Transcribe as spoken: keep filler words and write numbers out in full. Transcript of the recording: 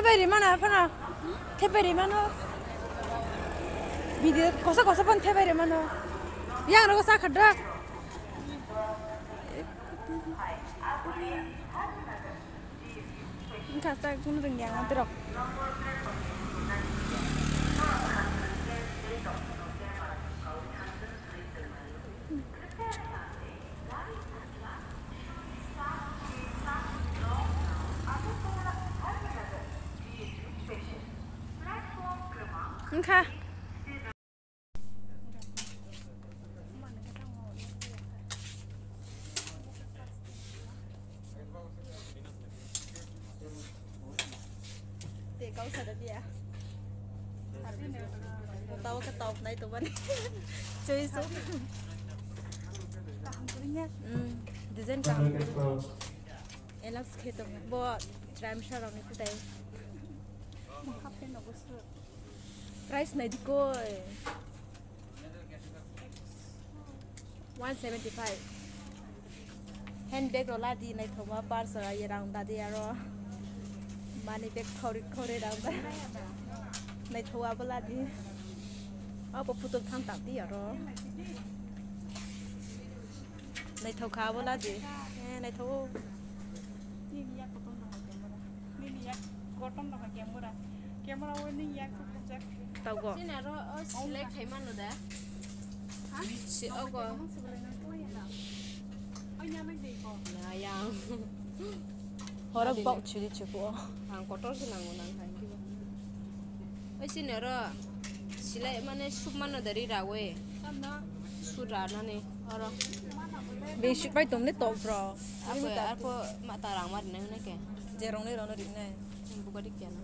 Thepai rimano phano. Thepai rimano. Video kosa kosa phano thepai rimano. Yang rogo sa khadra. Wngkha ta kunu rwngya ang aterok. Wngkha. Te kau sada dia. Tawa ka tau nai to bani. Chui so. Hmm, design kaham. Elaps khe tong bo tram sharok ni kutai. Price nai di koi. One seventy five. Handbag rok ladi naithokma purse rok ye rang dadi aro. Money bag khori khori rang da. Naithok abo ladi. Abo putul thang tak di aro. Naithok kha abo ladi. Eh, naithok. Nini yak kotom rok hai camera. Nini yak kotom rok hai camera. Camera o nini yak kuchak. Taugo. Sini aro o silai khai mano da. Ha? Si ogo. Ogo. Oi nyamai dei ko. Na yang. Horok bok chiri chukuo. Ang kotor se nango nang khai. Oi sini aro silai mane sup mano da ri rawe. Su ra nani oro. Bisi pai tumni tok bro. Ako ako mata rang mar ne ne ke. Jerong ni rono ri ne. Buka dik ya na.